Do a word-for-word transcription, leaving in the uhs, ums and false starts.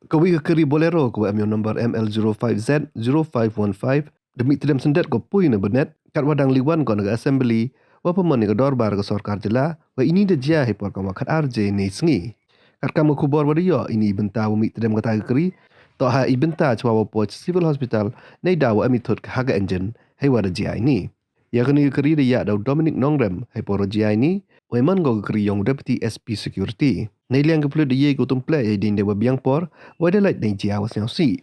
Ka wi ka kari Bolero ka wa em yong number M L zero five Z zero five one five da mih tdem syndet ko poi na bynnet, kat wa dang liwan ko na ka assembly wa pynman ya ka dorbar ka sorkar jylla, wa ini da jia hei por kam wa khat ar baje nei sngi. Kat kam ka khubor wa da yoh, ini i bynta wa mih tdem kata ka kari toh ha i bynta chwa wa poi cha Civil Hospital, nei da wa em i thut ha ka engine hei wa da jia ini. Ya kani ka kari da yah da u Dominic Nongrem hei por wa jia ini, wa i man ko ka kari yong u Deputy S P Security. Nei liang ka pulit da ye ko tumpleh ya i ding de wa biang por, wa da lait nei jia wa sniawsih.